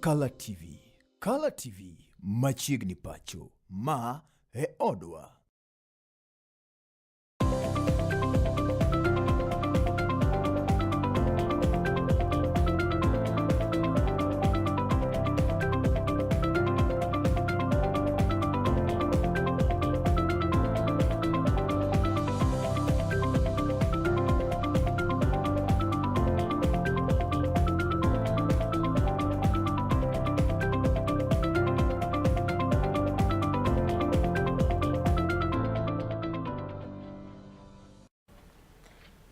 Kala TV. Kala TV machiegni pacho. Ma e odwa.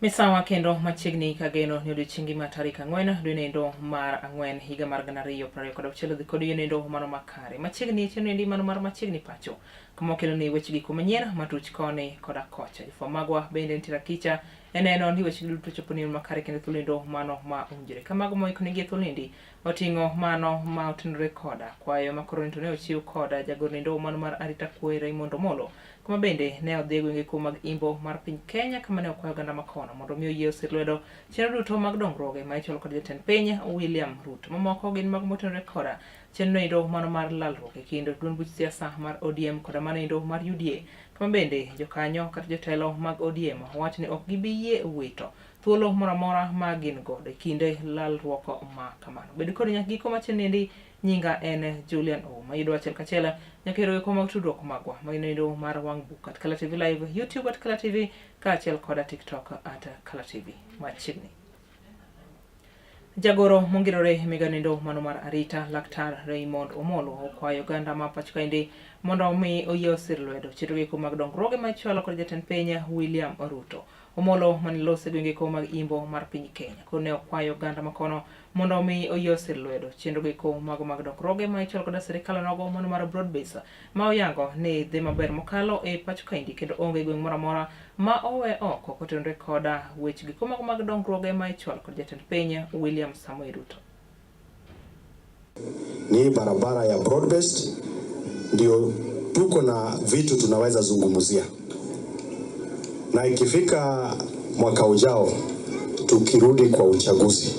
Misawa kendo machiegni kageno ni odiochiengi ma tarik 4 dwe nendo mar 4 higa mar 2026 dhi kod nendo mano makare. Machiegni chenro endi mano mar machiegni pacho kama wakelo ni weche giko manyien matuch koni koda kocha. Jofwamb magwa bende nitiere akicha e neno ni weche duto chopo ni makare kendo thuolo endo mano ma owinjore. Kamago moiknegi e thuolo endi oting'o mano ma otenore koda kwayo ma koro to ne ochiw koda jagor nendo mano mar arita kwe Raymond Omolo kuma bende ne odhi e gwenge kuo mag Imbo mar piny Kenya kama ne okwayo oganda makono mondo mi oyie osir lwedo chenro duto mag dongruoge ma ichwalo kod jatend piny William Ruto. Mamoko gin mago motenore koda chenro endo mano mar lalruok e kind duond buch siasa mar ODM koda mano endo mar UDA kama bende jokanyo kata jotelo mag ODM wacho ni ok gibi yie wito thuolo moro amora ma gin godo e kinde lalruok ma kamano. Bed kod nyaka giko machiegni nyinga en Julian Ouma. Yudo achiel kachiel nyaka ero weko mag tudruok magwa magino mar wang' buk at Kala TV Live, YouTube at Kala TV kaachiel koda TikTok at Kala TV machiegni. Jagoro mongirore e migawo mano mar arita Laktar Raymond Omolo okwayo oganda ma pacho kaendi mondo omi oyie osir lwedo chenro gieko mag dongruoge ma ichwalo kod jatend piny William Ruto. Omolo mane lose gwenge ko mag Imbo mar piny Kenya koro ne okwayo oganda makono mondo omi oyie osir lwedo chenro gieko mago mag dongruoge ma ichwalo kod sirikal onogo mano mar broad base ma oyango ni dhi maber mokalo e pacho kaendi kendo onge gweng' moro amora ma owe oko kotenore koda weche giko mago mag dongruoge ma ichwalo kod jatend piny William Samoei Ruto. Ni barabara ya broad based ndio tuko na vitu tunaweza zungumzia, na ikifika mwaka ujao tukirudi kwa uchaguzi,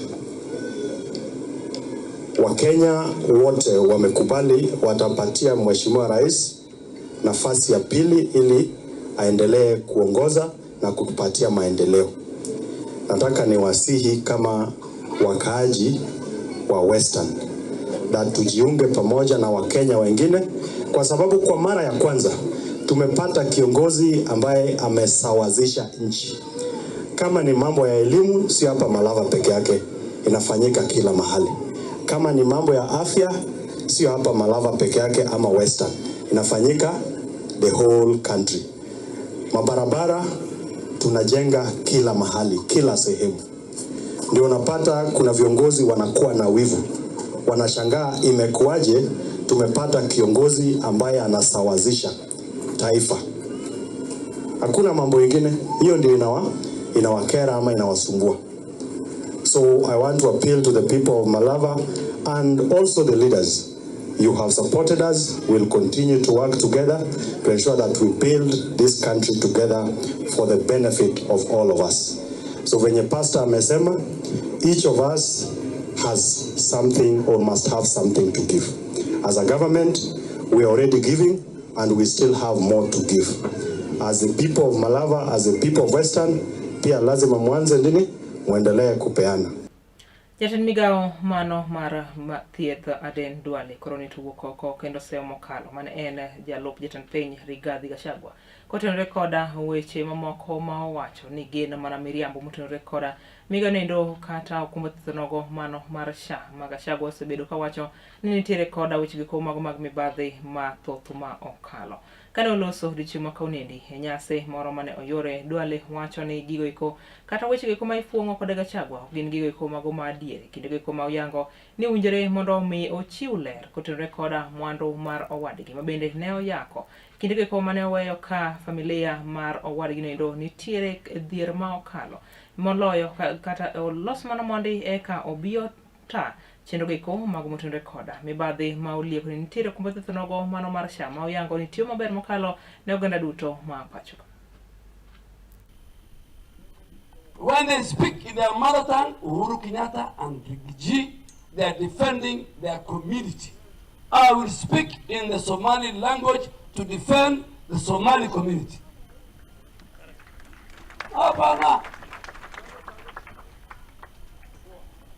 Wakenya wote wamekubali watapatia Mheshimiwa Rais nafasi ya pili ili aendelee kuongoza na kutupatia maendeleo. Nataka niwasihi kama wakaaji wa Western na tujiunge pamoja na Wakenya wengine, kwa sababu kwa mara ya kwanza tumepata kiongozi ambaye amesawazisha nchi. Kama ni mambo ya elimu, sio hapa Malava peke yake, inafanyika kila mahali. Kama ni mambo ya afya, sio hapa Malava peke yake ama Western, inafanyika the whole country. Mabarabara tunajenga kila mahali, kila sehemu. Ndio unapata kuna viongozi wanakuwa na wivu, wanashangaa imekuwaje tumepata kiongozi ambaye anasawazisha taifa. Hakuna mambo ingine, hiyo ndio inawakera ama inawasumbua. So I want to appeal to the people of Malava and also the leaders. You have supported us. We'll continue to work together to ensure that we build this country together for the benefit of all of us. So venye pastor amesema, each of us has something or must have something to give. As a government, we are already giving and we still have more to give. As the people of Malava, as the people of Western, pia lazima mwanze nini? Muendelee kupeana. Jatend migawo mano mar thieth Aden Duale koro ne tugo oko kendo seyo mokalo mane en jalup jatend piny Rigathi Gachagua kotenore koda weche mamoko ma owacho ni gin mana miriambo motenore koda migawo nendo kata okumba thieth nogo mano mar SHA ma Gachagua osebedo kawacho ni nitiere koda weche giko mago mag mibadhi mathoth ma okalo. Kane oloso odiochieng' ma kawuonoendi e nyasi moro mane oyore, Duale wacho ni gigo eko kata weche eko ma ifuong'o kod Gachagua ok gin gigo eko mago ma adier kendo gigo eko ma oyango ni owinjore mondo mi ochiw ler kotenore koda mwandu mar owadgi ma bende ne oyako kinde go eko mane oweyo ka familia mar owadgi noendo nitiere dhier ma okalo moloyo kata olos mana mondi eka obi ota chenro go eko mago motenore koda mibadhi ma olieko ni nitiere kumbe thoth nogo mano mar SHA ma oyango ni tiyo maber mokalo ne oganda duto ma pacho. When they speak in their mother tongue, Uhuru Kenyatta and Riggy G They are defending their community. I will speak in the Somali language to defend the Somali community. Hapana.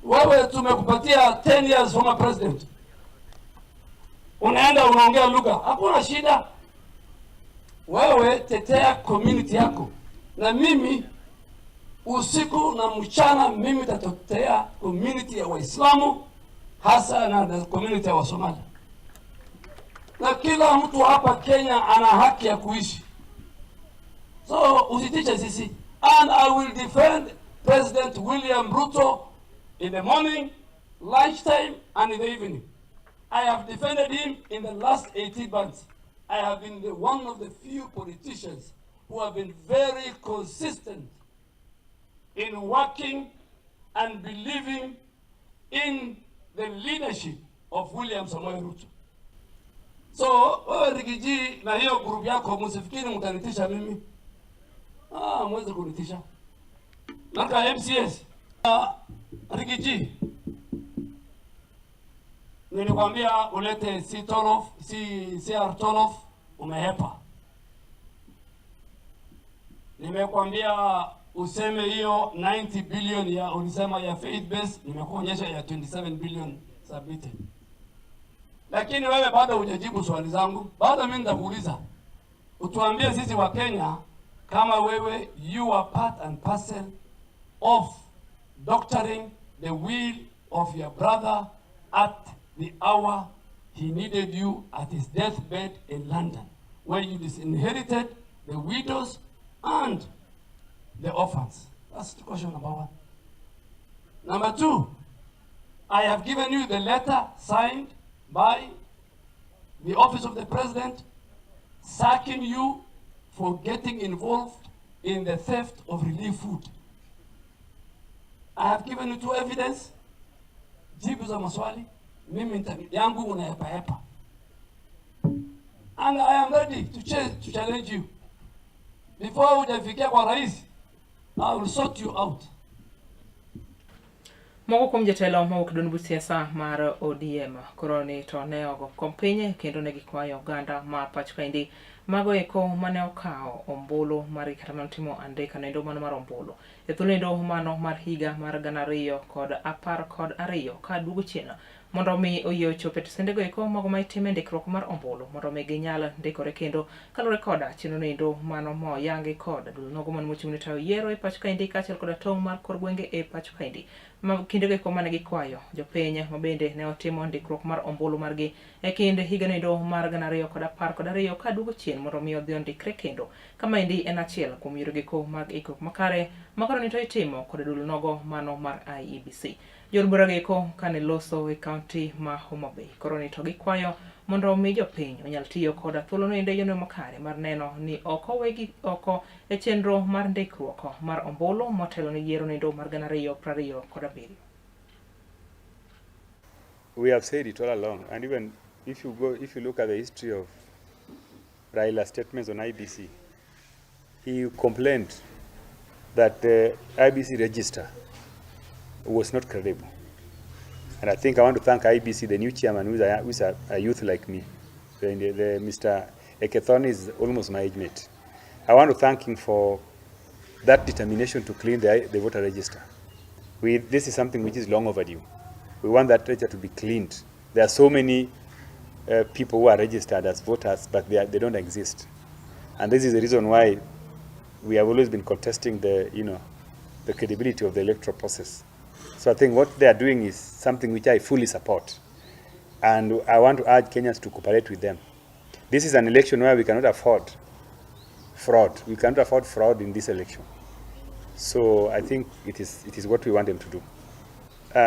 Wewe tumekupatia 10 years former president, unaenda unaongea lugha, hakuna shida. Wewe tetea community yako, na mimi usiku na mchana mimi tatetea community ya Waislamu hasa na community ya Wasomali, na kila mtu hapa Kenya ana haki ya kuishi, so usitishe sisi. And I will defend President William Ruto in the morning, lunchtime, and in the evening. I have defended him in the last 18 months. I have been one of the few politicians who have been very consistent in working and believing in the leadership of William Samoei Ruto. So wewe Riggy G na hiyo group yako msifikiri mtanitisha mimi. Ah, mweze kunitisha. Naka MCS. Riggy G, nilikwambia ulete C12, C, CR12, umehepa. Nimekwambia useme hiyo 90 billion ya ulisema ya faith base, nimekuonyesha ya 27 billion submitted. Lakini wewe bado hujajibu swali zangu. Bado mimi nitakuuliza. Utuambie sisi wa Kenya kama wewe you are part and parcel of doctoring the will of your brother at the hour he needed you at his deathbed in London, where you disinherited the widows and the orphans. That's the question number one. Number two, I have given you the letter signed by the office of the president sacking you for getting involved in the theft of relief food. I have given you two evidence. Jibu za maswali, mimi yangu unahepa. And I am ready to challenge you. Before hujafikia kwa rais, I will sort you out. Moko kuom jotelo mawuok e duond buch siasa mar ODM koro ni to ne ogo kom piny kendo ne gikwayo oganda ma pacho kaendi mago eko mane okawo ombulu margi kata mane otimo andika noendo mano mar ombulu e thuolo endo mano mar higa mar 2012 ka duogo chien mondo mi oyie ochop e tesendego eko mago ma itime ndikruok mar ombulu mondo mi ginyal ndikore kendo kaluwore koda chenro noendo mano moyangi kod duol nogo mane mochung' ne tayo yiero e pacho kaendi kaachiel koda tong' mar kor gwenge e pacho kaendi ma kindego eko mane gikwayo jopiny ma bende ne otimo ndikruok mar ombulu margi e kind higa noendo mar 2012 ka duogo chien mondo mi odhi ondikre kendo kamaendi en achiel kuom yore eko mag ikruok makare makoro ni to itimo kod duol nogo mano mar IEBC. Jood bura eko kane loso e kaunti ma Homa Bay koro ni to gikwayo mondo omi jopiny onyal tiyo koda thuolo noendo e yono makare mar neno ni ok owegi oko e chenro mar ndikruok mar ombulu motelo ne yiero noendo mar 2027. We have said it all along, and even if you look at the history of Raila's statements on IEBC, he complained that the IEBC register was not credible. And I think I want to thank IEBC, the new chairman, who is a youth like me. The Mr. Eketone is almost my age mate. I want to thank him for that determination to clean the voter register. This is something which is long overdue. We want that register to be cleaned. There are so many people who are registered as voters, but they don't exist. And this is the reason why we have always been contesting the credibility of the electoral process. So I think what they are doing is something which I fully support. And I want to urge Kenyans to cooperate with them. This is an election where we cannot afford fraud. We cannot afford fraud in this election. So I think it is what we want them to do.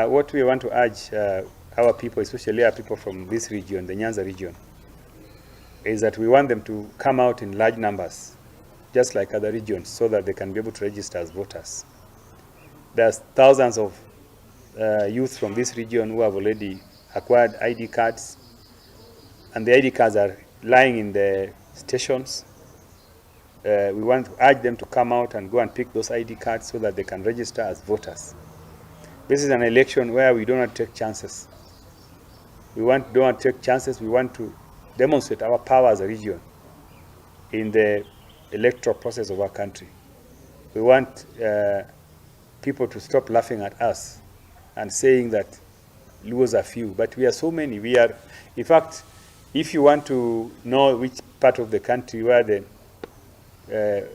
What we want to urge our people, especially our people from this region, the Nyanza region, is that we want them to come out in large numbers, just like other regions, so that they can be able to register as voters. There's thousands of youth from this region who have already acquired ID cards, and the ID cards are lying in the stations. We want to urge them to come out and go and pick those ID cards so that they can register as voters. This is an election where we don't want to take chances. We don't want to take chances. We want to demonstrate our power as a region in the electoral process of our country. We want people to stop laughing at us and saying that Luos are few, but we are so many. We are, in fact, if you want to know which part of the country where the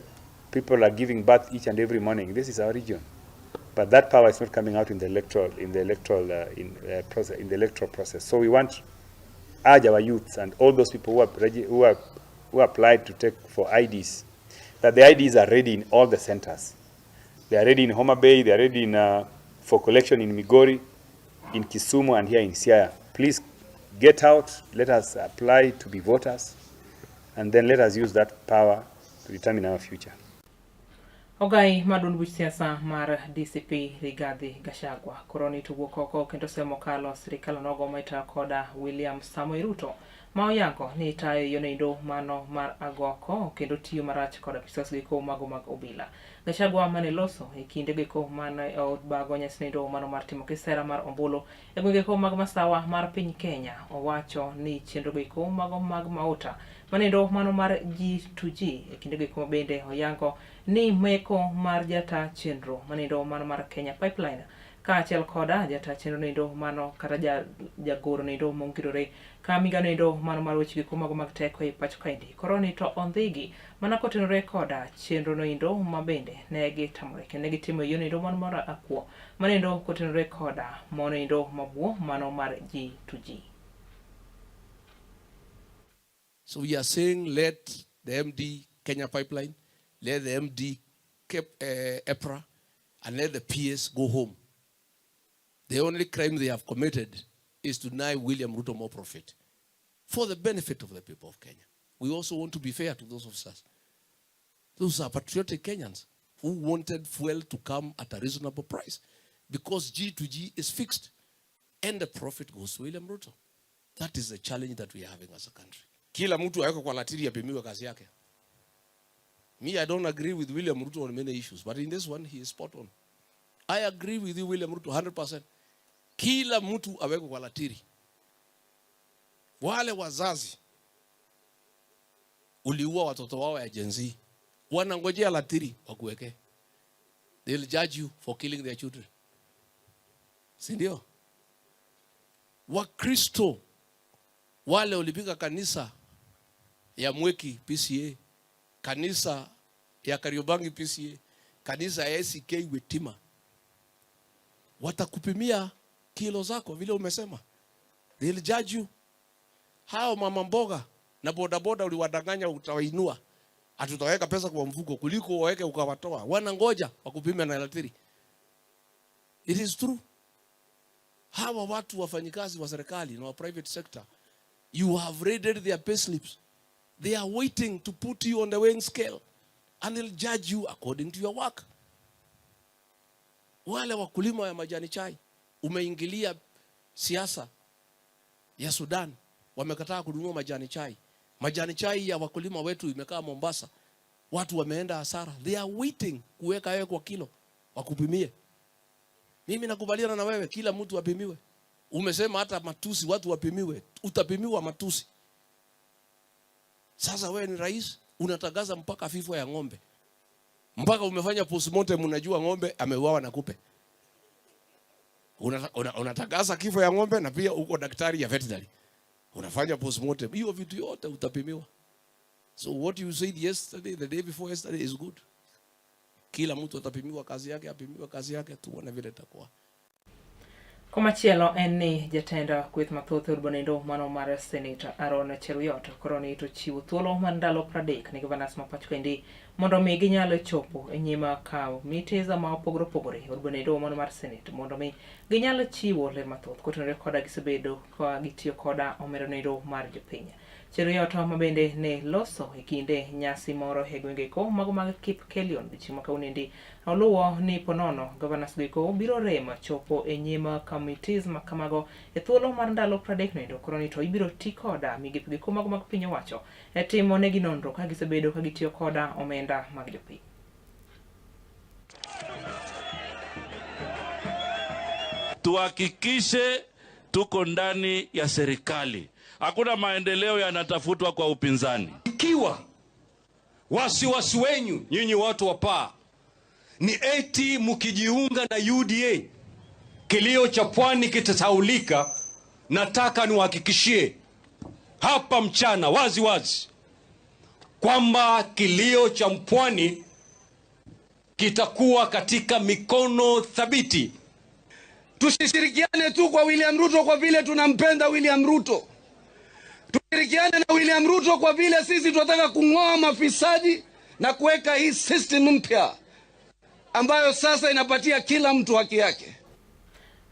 people are giving birth each and every morning, this is our region. But that power is not coming out in the electoral in the electoral in process in the electoral process. So we want urge our youths and all those people who are who are who applied to take for IDs, that the IDs are ready in all the centers. They are ready in Homa Bay, they are ready in, for collection in Migori, in Kisumu, and here in Siaya. Please get out, let us apply to be voters, and then let us use that power to determine our future. Ogai mar duond buch siasa mar DCP Rigathi Gachagua koro ni to wuok oko kendo semo kalo sirikal onogo ma koda William Samoei Ruto ma oyango ni tayo yono mano mar agoko kendo tiyo marach kod apisas giko mago mag obila. Gachagua mane loso e kinde giko mane obago nyasi mano mar timo kisera mar ombulu e gwenge ko mag masawa mar piny Kenya owacho ni chenro giko mago mag mauta manendo mano mar G2G e kinde giko bende oyango ni meko mar jata chenro manendo mano mar Kenya Pipeline kaachiel koda jata chenro noendo mano kata jagoro noendo mongirore ka migao noendo mano mar weche giko mago mag teko e pacho kaendi koro ni to ondhigi mana kotenore koda chenro noendo ma bende ne gitamore kendo ne gitimo e yono mano mar akwo manendo kotenore koda monoendo mabuo mano mar G2G. So we are saying let the MD Kenya Pipeline, let the MD EPRA, and let the PS go home. The only crime they have committed is to deny William Ruto more profit for the benefit of the people of Kenya. We also want to be fair to those officers. Those are patriotic Kenyans who wanted fuel to come at a reasonable price because G2G is fixed and the profit goes to William Ruto. That is the challenge that we are having as a country. Kila mtu awekwe kwa ratili apimiwe kazi yake. Me, I don't agree with William Ruto on many issues, but in this one, he is spot on. I agree with you, William Ruto, 100%. Kila mtu awekwe kwa ratili. Wale wazazi uliua watoto wao ya Gen Z wanangojea ratili wakuweke. They'll judge you for killing their children. Si ndio? Wakristo wale ulipiga kanisa ya Mwiki PCEA, kanisa ya Kariobangi PCEA, kanisa ya ACK Witima, watakupimia kilo zako vile umesema. They'll judge you. Hao mama mboga na bodaboda uliwadanganya utawainua, hatutaweka pesa kwa mfuko kuliko waweke ukawatoa. Wanangoja wakupime na ratili. It is true. Hawa watu wafanyikazi wa serikali na wa private sector, you have raided their payslips. They are waiting to put you on the weighing scale and they'll judge you according to your work. Wale wakulima ya majani chai, umeingilia siasa ya Sudan, wamekataa kununua majani chai. Majani chai ya wakulima wetu imekaa Mombasa, watu wameenda hasara. They are waiting kuweka wewe kwa kilo wakupimie. Mimi nakubaliana na wewe, kila mtu apimiwe. Umesema hata matusi watu wapimiwe, utapimiwa matusi. Sasa wewe ni rais, unatangaza mpaka vifo ya ng'ombe, mpaka umefanya postmortem, unajua ng'ombe ameuawa na kupe. Unatangaza kifo ya ng'ombe na pia uko daktari ya veterinary, unafanya postmortem. Hiyo vitu yote utapimiwa. So what you said yesterday, the day before yesterday is good. Kila mtu atapimiwa kazi yake, apimiwe kazi yake, tuone vile itakuwa. Komachielo en ni jatend kweth mathoth e od bura mano mar Senate Aaron Cheruiyot koro ni to chiwo thuolo mar ndalo 30 ne gavanas ma pacho kaendi mondo mi ginyal chopo e nyim committees ma opogore opogore e od bura mano mar Senate mondo mi ginyal chiwo ler mathoth kotenore koda gisebedo ka gitiyo koda omenda noendo mar jopiny. Cheruiyot ma bende ne loso e kinde nyasi moro e gwenge ko mago mag Kipkelion odiochieng' ma kawuonoendi oluwo ni ponono gavanas goeko biro rem chopo e nyim committees ma kamago e thuolo mar ndalo 30 noendo koro ni to ibiro ti koda migepe goeko mago mag piny owacho e timo negi nonro ka gisebedo ka gitiyo koda omenda mag jopiny. Tuhakikishe tuko ndani ya serikali. Hakuna maendeleo yanatafutwa kwa upinzani. Ikiwa wasiwasi wenyu nyinyi watu wa Paa ni eti mkijiunga na UDA kilio cha pwani kitasaulika, nataka niwahakikishie hapa mchana wazi wazi kwamba kilio cha mpwani kitakuwa katika mikono thabiti. Tusishirikiane tu kwa William Ruto kwa vile tunampenda William Ruto. Tushirikiane na William Ruto kwa vile sisi tunataka kung'oa mafisadi na kuweka hii system mpya ambayo sasa inapatia kila mtu haki yake.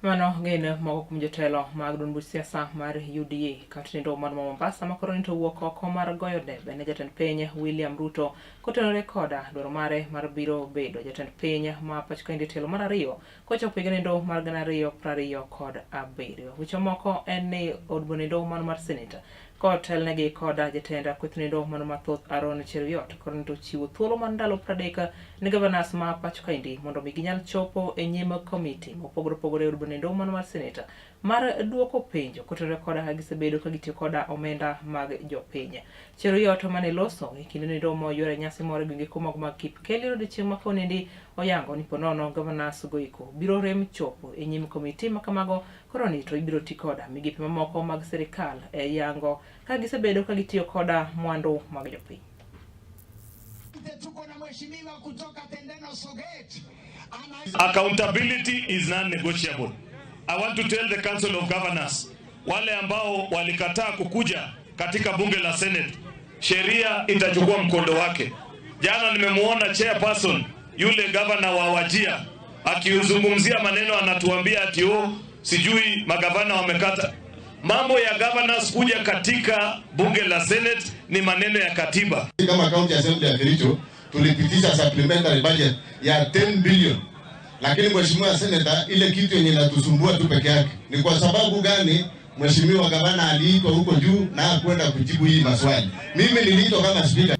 Mano gin moko kuom jotelo mag duond buch siasa mar UDA kaunti nendo mar Mombasa ma koro nito wuok oko mar goyo debe ne jatend piny William Ruto kotenore koda dwaro mare mar biro bedo jatend piny ma pacho kaendi telo mar ariyo kochopo higa nendo mar 2027. Weche moko en ni od bura nendo mano mar Senate kotelnegi koda jatend kweth nendo mano mathoth Aaron Cheruiyot koro nito chiwo thuolo mar ndalo 30 ne governors ma pacho kaendi mondo mi ginyal chopo e nyim komiti mopogore opogore e od bura nendo mano mar Senate mar duoko penjo kotenore koda kaka gisebedo ka gitiyo koda omenda mag jopiny. Cheruiyot mane loso e kinde nendo moyuoro e nyasi moro e gwenge komago mag Kipkelion odiochieng' ma konendi oyango ni ponono governors goeko biro rem chopo e nyim komiti ma kamago koro ni to ibiro ti koda migepe mamoko mag sirikal e yango ka gisebedo ka gitiyo koda mwandu mag jopiny. Accountability is non-negotiable. I want to tell the Council of Governors, wale ambao walikataa kukuja katika bunge la Senate, sheria itachukua mkondo wake. Jana nimemuona chairperson yule governor wa Wajir akizungumzia maneno, anatuambia ati oh, sijui magavana wamekata. Mambo ya governors kuja katika bunge la Senate ni maneno ya katiba. Kama County Assembly ya Kericho tulipitisha supplementary budget ya 10 billion. Lakini mheshimiwa senator, ile kitu yenye inatusumbua tu peke yake ni kwa sababu gani mheshimiwa gavana aliitwa huko juu na hakwenda kujibu hii maswali? Mimi niliitwa kama speaker.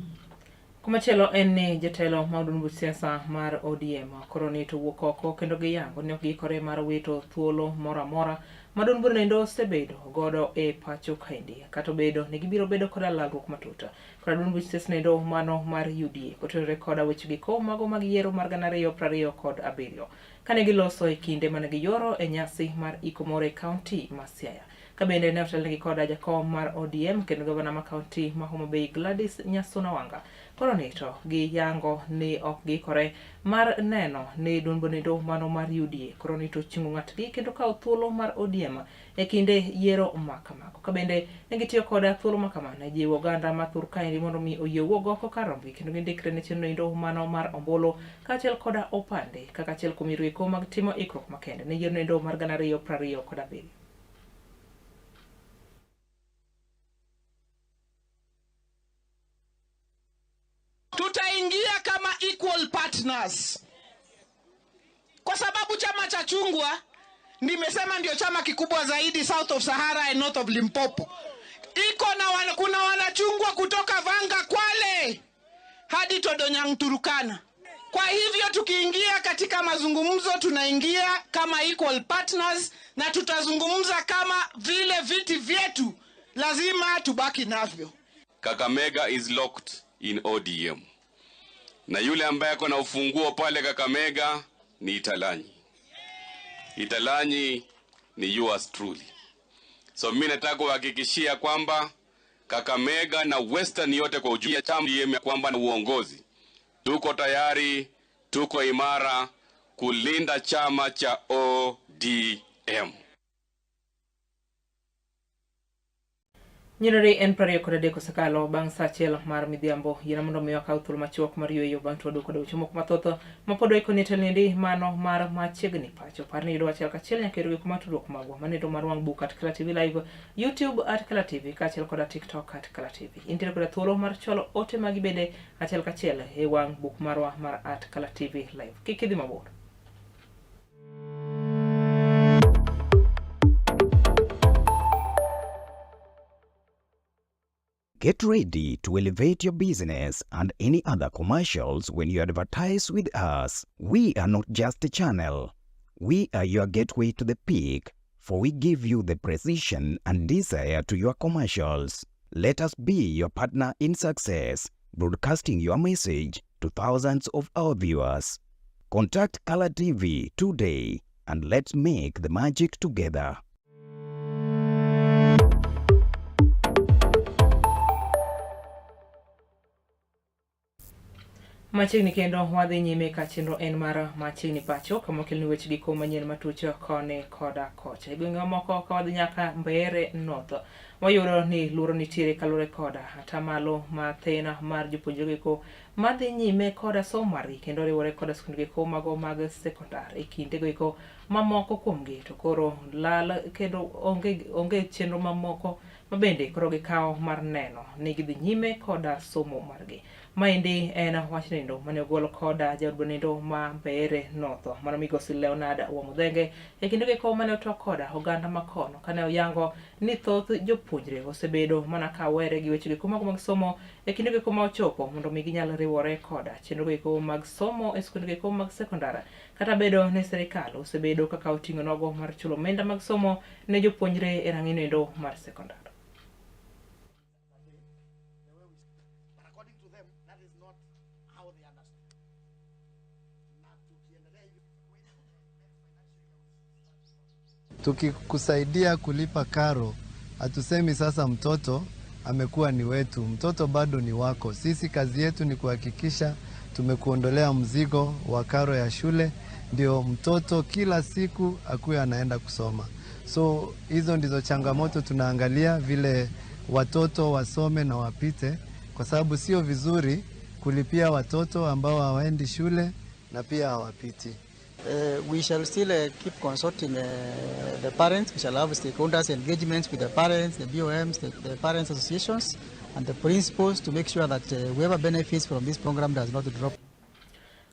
Kumachielo en ni jatelo ma duond buch siasa mar ODM koro ni to wuok oko kendo giyango ni ok giikore mar wito thuolo moro amora ma duond bura nendo osebedo godo e pacho kaendi kata obedo ni gibiro bedo koda lalruok matut koda duond buch siasa nendo mano mar UDA kotenore koda weche giko mago mag yiero mar 2027 kane giloso e kinde mane giyuoro e nyasi mar iko moro e kaunti ma Siaya. Ka bende ne otelnegi koda jakom mar ODM kendo gavana ma kaunti ma Homa Bay Gladys Nyasuna Wanga. Koro ni to giyango ni ok giikore mar neno ni duond bura mano mar UDA koro ni to ochungo ng'atgi kendo kawo thuolo mar ODM e kinde yiero ma kamago. Ka bende ne gitiyo koda thuolo ma kamano e jiwo oganda ma thur kaendi mondo mi oyie wuog oko kar rombgi kendo gindikre ne chenro endo mano mar ombulu kaachiel koda opande kaka achiel kuom yore eko mag timo ikruok makende ne yiero endo mar 2027. Tutaingia kama equal partners kwa sababu chama cha chungwa nimesema ndio chama kikubwa zaidi South of Sahara and North of Limpopo. Iko na kuna wanachungwa kutoka Vanga Kwale hadi Todonyang Turukana. Kwa hivyo tukiingia katika mazungumzo tunaingia kama equal partners na tutazungumza kama vile viti vyetu lazima tubaki navyo. Kakamega is locked in ODM. Na yule ambaye ako na ufunguo pale Kakamega ni Italanyi. Italanyi ni yours truly. So mimi nataka kuhakikishia kwamba Kakamega na Western yote kwa ujumla chama ODM kwamba na uongozi tuko tayari, tuko imara kulinda chama cha ODM. Nyiriri en 23 osekalo bang' saa achiel mar midhiambo. Yiena mondo mi wakaw thuolo machuok mar yueyo bang' to waduogo kod weche moko mathoth ma pod waikoni e telendi mano mar machiegni pacho. Par ni yudo achiel kachiel nyaka yudo gik matudruok magwa manendo mar wang' buk at Kala TV Live, YouTube at Kala TV kaachiel koda TikTok at Kala TV. Intiere koda thuolo mar chwalo ote magi bende achiel kachiel e wang' buk marwa mar at Kala TV Live. Kik idhi mabor. Get ready to elevate your business and any other commercials when you advertise with us. We are not just a channel. We are your gateway to the peak, for we give you the precision and desire to your commercials. Let us be your partner in success, broadcasting your message to thousands of our viewers. Contact Color TV today and let's make the magic together. Machiegni kendo wadhi nyime ka chenro en mar Machiegni Pacho kama okelni weche giko manyien matuch koni koda kocha. E gwenge mamoko ka wadhi nyaka Mbeere North, wayudo ni luoro nitiere kaluwore koda atamalo mathin mar jopuonjre goeko madhi nyime koda somo margi kendo riwore koda skunde goeko mago mag sekondar e kinde goeko mamoko kuomgi to koro lal kendo onge chenro mamoko mabende koro gikawo mar neno ni gidhi nyime koda somo margi. Maendi en wach nindo mane ogol koda jaod bura nindo ma Mbeere North mano migosi Leonard Wamudhenge e kinde go mane otwak koda oganda ma kono kane oyango ni thoth jopuonjre osebedo mana ka were gi weche go mago mag somo e kinde go ma ochopo mondo mi ginyal riwore koda chenro go mag somo e skunde go mag sekondar kata bedo ni sirikal osebedo kaka oting'o nogo mar chulo omenda mag somo ne jopuonjre e rang'iny noendo mar sekondar. Tukikusaidia kulipa karo, hatusemi sasa mtoto amekuwa ni wetu, mtoto bado ni wako. Sisi kazi yetu ni kuhakikisha tumekuondolea mzigo wa karo ya shule, ndio mtoto kila siku akuwe anaenda kusoma. So hizo ndizo changamoto tunaangalia, vile watoto wasome na wapite, kwa sababu sio vizuri kulipia watoto ambao hawaendi shule na pia hawapiti. We shall still keep consulting the parents. We shall have stakeholders engagements with the parents, the BOMs, the parents associations, and the principals to make sure that whoever benefits from this program does not drop.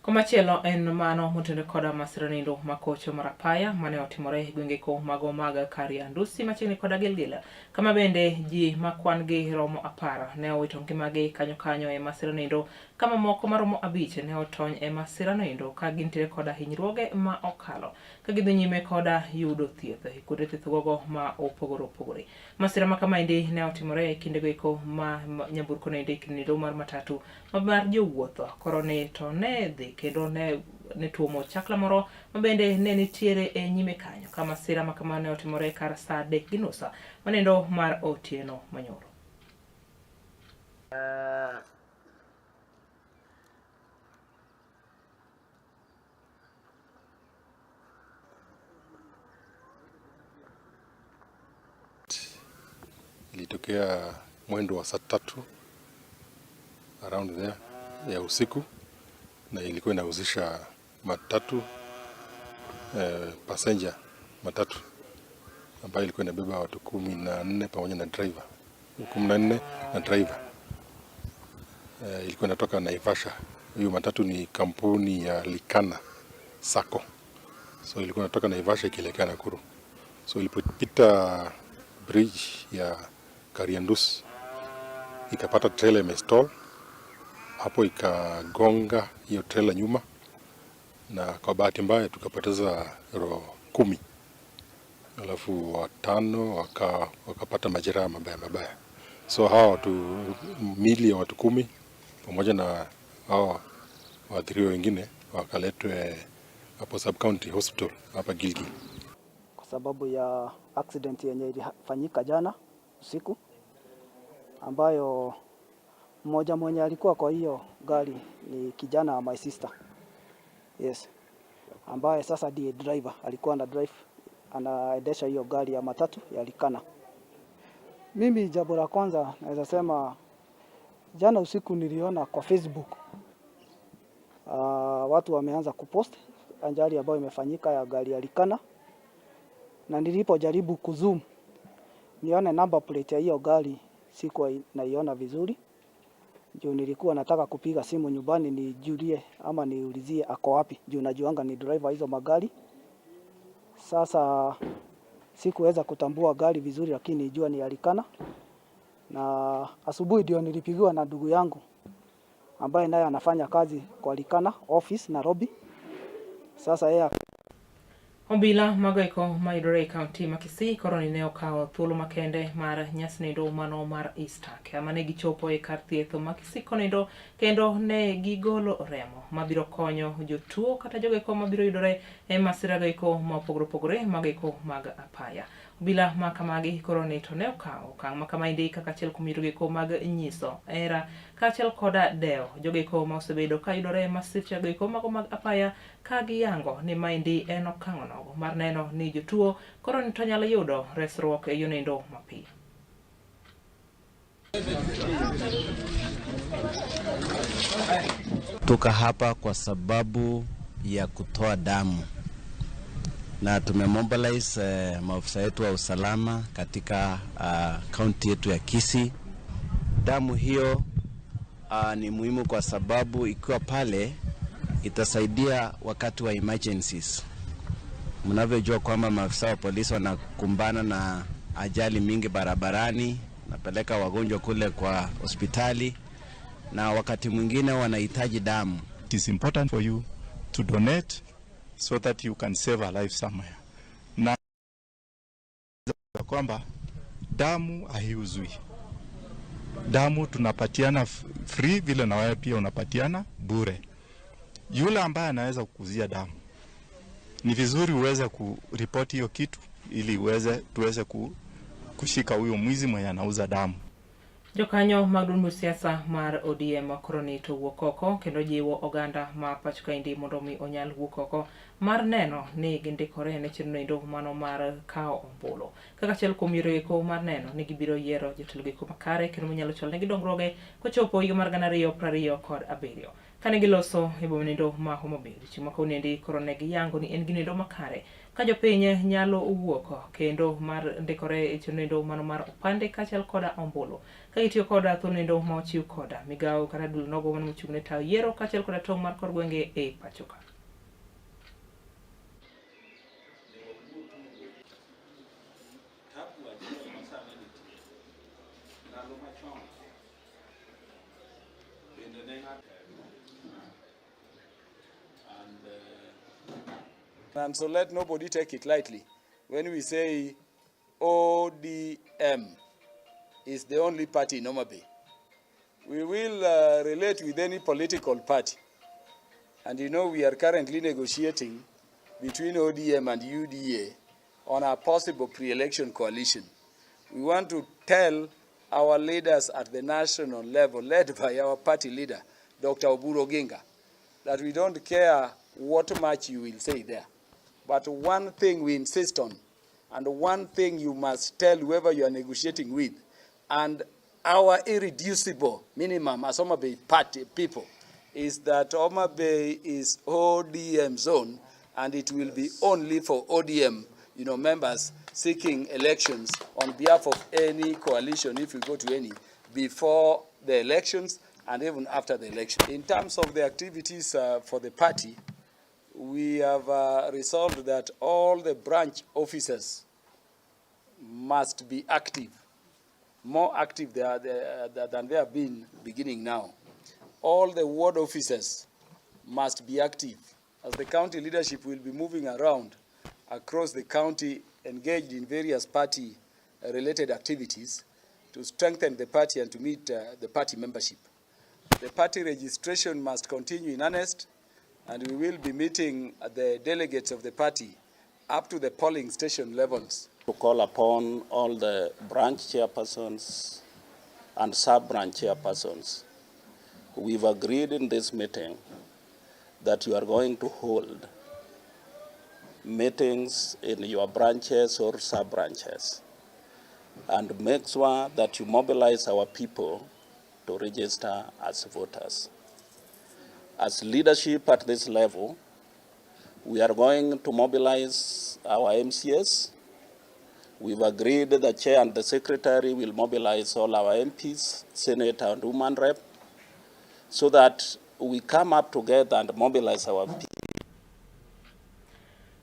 Komachielo en mano motenore koda masira nindo makocho mar apaya mane otimore e gwenge ko mago mag Kariandusi machiegni koda Gilgil, kama bende ji ma kwan gi romo 10 ne owito ngimagi kanyo kanyo e masira nindo, kama moko maromo 5 ne otony e masira nindo ka gintiere koda hinyruoge ma okalo ka gidhi nyime koda yudo thieth e kuonde thieth gogo ma opogore opogore. Masira ma kamaendi ne otimore e kinde goeko ma nyamburko noendi nindo mar matatu mar jowuoth koro ni to ne dhi kendo ne tuomo chakla moro mabende ne nitiere e nyime kanyo ka masira ma kamano ne otimore kar saa 3:30 manendo mar otieno manyoro. Ilitokea mwendo wa saa 3 around there ya usiku, na ilikuwa inahusisha matatu passenger matatu ambayo ilikuwa inabeba watu 14 pamoja na driver 14 na driver. Ilikuwa inatoka Naivasha. Hiyo matatu ni kampuni ya Likana Sacco, so ilikuwa inatoka Naivasha ikielekea Nakuru. So ilipopita bridge ya Kariandusi ikapata trailer imestall hapo, ikagonga hiyo trailer nyuma, na kwa bahati mbaya tukapoteza roho 10, alafu 5 wakapata majeraha mabaya mabaya. So hawa watu mili ya watu 10 pamoja na hawa waathiriwa wengine wakaletwe hapo Sub County Hospital hapa Gilgil kwa sababu ya accident yenye ilifanyika jana usiku, ambayo mmoja mwenye alikuwa kwa hiyo gari ni kijana wa my sister. Yes. Ambaye sasa ndiye driver, alikuwa ana drive, anaendesha hiyo gari ya matatu ya Likana. Mimi jambo la kwanza naweza sema jana usiku niliona kwa Facebook watu wameanza kupost ajali ambayo imefanyika ya gari ya Likana, na nilipojaribu kuzoom nione number plate ya hiyo gari sikuwa naiona vizuri. Juu nilikuwa nataka kupiga simu nyumbani nijulie ama niulizie ako wapi, juu najuanga ni driver hizo magari. Sasa sikuweza kutambua gari vizuri, lakini nijua ni Likana. Na asubuhi ndio nilipigiwa na ndugu yangu ambaye naye anafanya kazi kwa Likana office Nairobi. Sasa yeye Obila mago eko mayudore e kaunti ma Kisii koro ni ne okawo thuolo makende mar nyasi nendo mano mar Easter kama ne gichopo e kar thieth ma Kisii konendo kendo ne gigolo remo mabiro konyo jotuo kata jogo eko mabiro yudore e masira go eko ma opogore opogore mago eko mag apaya. Obila ma kamagi koro ni to ne okawo okang' ma kamaendi kaka achiel kuom yorego eko mag nyiso hera kaachiel koda dewo jogo eko ma osebedo ka yudore e masichego eko mago mag apaya ka giyango ni maendi en okang' onogo mar neno ni jotuo koro ni to nyalo yudo resruok e yono mapiyo. Tuko hapa kwa sababu ya kutoa damu na tumemobilize maafisa wetu wa usalama katika kaunti yetu ya Kisii. Damu hiyo ni muhimu kwa sababu ikiwa pale itasaidia wakati wa emergencies. Mnavyojua kwamba maafisa wa polisi wanakumbana na ajali mingi barabarani, napeleka wagonjwa kule kwa hospitali na wakati mwingine wanahitaji damu. It is important for you to donate so that you can save a life somewhere. Na kwamba damu haiuzwi. Damu tunapatiana free vile na wewe pia unapatiana bure. Yule ambaye anaweza kukuzia damu, ni vizuri uweze kuripoti hiyo kitu ili tuweze kushika huyo mwizi mwenye anauza damu. Jokanyo mag duond buch siasa mar ODM koro ni to wuok oko kendo jiwo oganda ma pacho kaendi mondo mi onyal wuok oko mar neno ni gindikore ne chenro endo mano mar kawo ombulu kaka achiel kuom yore eko mar neno ni gibiro yiero jotelo eko makare kendo manyalo chwalo negi dongruoge kochopo higa mar 2027. Kane giloso e boma nendo ma Homa Bay odiochieng' ma kawuono koro ne giyango ni en gino makare ka jopiny nyalo wuok kendo mar ndikore e chenro endo mano mar opande kaachiel koda ombulu ka gitiyo koda thuolo endo ma ochiw koda migawo kata duol nogo mano mochung' ne tayo yiero kaachiel koda tong' mar kor gwenge e pacho ka. And so let nobody take it lightly when we say ODM is the only party in Homa Bay. We will relate with any political party. And you know we are currently negotiating between ODM and UDA on a possible pre-election coalition. We want to tell our leaders at the national level, led by our party leader, Dr. Oburu Oginga, that we don't care what much you will say there. But one thing we insist on, and one thing you must tell whoever you are negotiating with, and our irreducible minimum as Homa Bay party people, is that Homa Bay is ODM zone, and it will be only for ODM, members seeking elections on behalf of any coalition, if we go to any, before the elections and even after the election. In terms of the activities for the party, we have resolved that all the branch officers must be active, more active than they have been beginning now. All the ward officers must be active, as the county leadership will be moving around across the county, engaged in various party-related activities to strengthen the party and to meet the party membership. The party registration must continue in earnest, and we will be meeting the delegates of the party up to the polling station levels. To call upon all the branch chairpersons and sub-branch chairpersons. We've agreed in this meeting that you are going to hold meetings in your branches or sub-branches and make sure that you mobilize our people to register as voters. As leadership at this level, we are going to mobilize our MCAs. We've agreed the chair and the secretary will mobilize all our MPs, Senator and woman rep, so that we come up together and mobilize our people.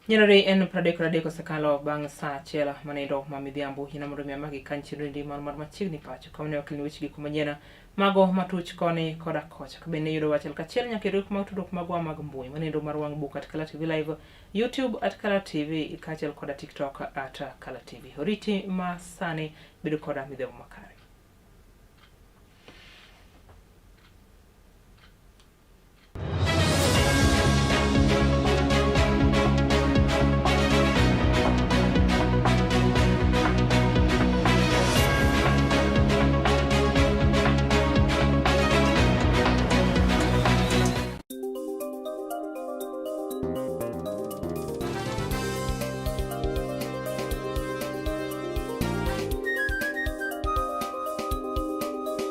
Nyerere en 33 osekalo bang' saa achiel manindo ma midhiambo yina mondo mi amagi kan chenro endi mar mar machiegni pacho kama ne wakelni weche gi kuma nyien mago matuch koni koda kocha ka bende yudo wach achiel kachiel nyaka e riwruok mag tudruok magwa mag mbui manindo mar wang' buk at Kala TV Live, YouTube at Kala TV kaachiel koda TikTok at Kala TV. Oriti ma sani bedo koda midhiambo makare.